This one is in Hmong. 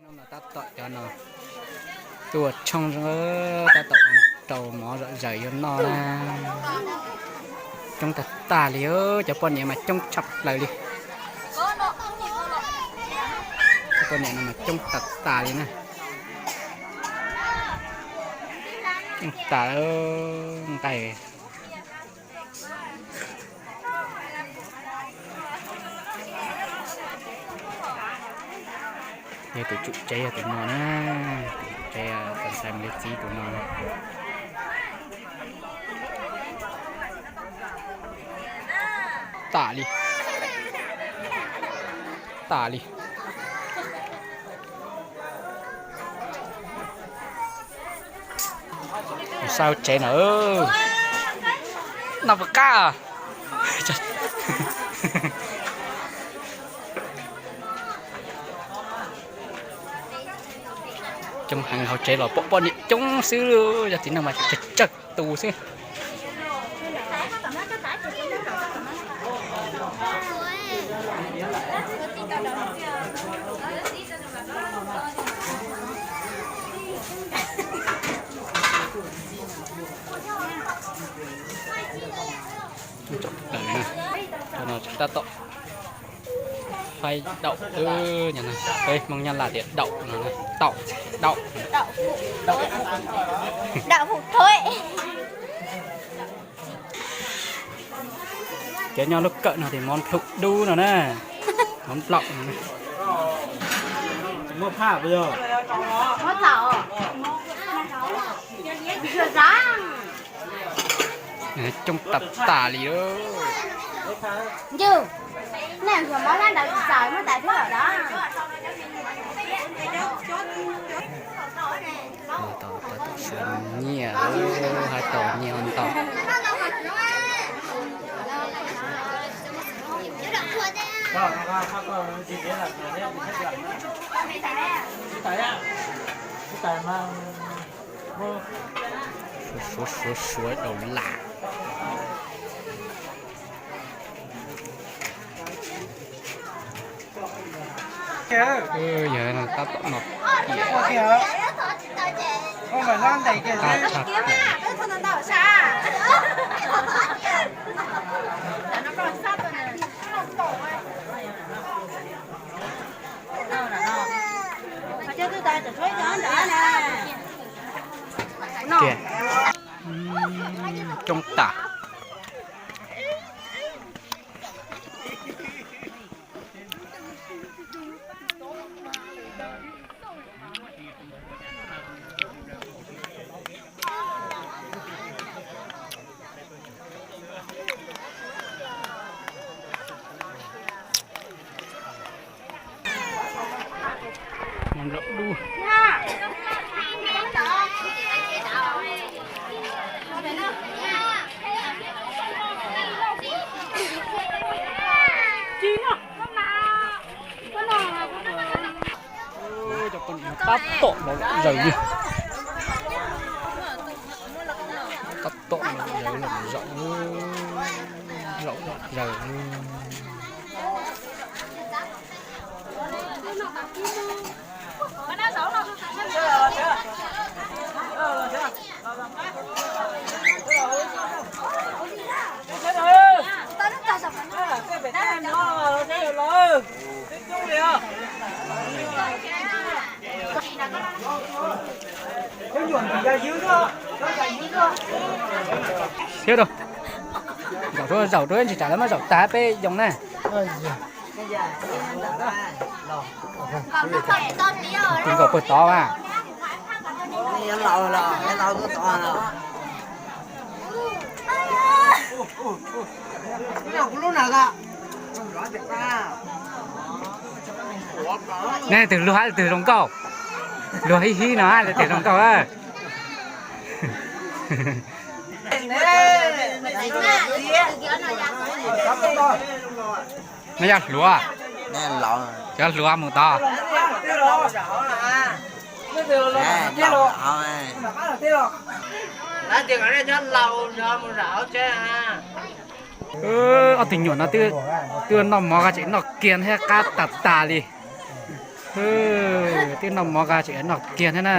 Hnub no tab tom cov no tuaj tshoob, tab tom rau mov zom zaws yuav noj na. Coob tag tag li, cov poj niam mas coob tshaj plaws li. Cov poj niam no mas coob tag tag li na. Coob tas nqaij. Yog tus tswv tsev yog tus no na, tus tswv tsev tus ntxhais mus liaj txiv tus no. Tas li, tas li. Saib hauv tsev no, noj puas qab? Coob heev, hauv tsev los pom poj niam coob xwb, yog txiv neej mas tsawg tsawg tus xwb. Cov no tab tom faib daum, peb Hmoob Nyab Laj tias daum no, taum, daum. Cov nyob lub kawm no tias mov nplum dub no na, mov nplaum no na. Coob tas tas li. Tau tau suav nyiaj, hais tau nyiaj ntau. Suav suav suav daus lam. Yog tab tom no tias qab tshaj plaws. Kiag. Coob tas. Tab tom los zaws li. Tab tom los zaws, los zaum, zaum zaws. Siab rau, zaum rau, zaum rau, ntsis tsam lawv muab zaum tag peb yoo na. Tus nkaus puag tod mas. Nej twg luag hab twg zoo nkauj? Luag hib hib no hab twg zoo nkauj? No yog hluav, cov hluav mus tod. Ob tug nyuam no twb noj mov qab tseem noj kiag thiab qab tas tas li. Twb noj mov qab tseem noj kiag thiab na.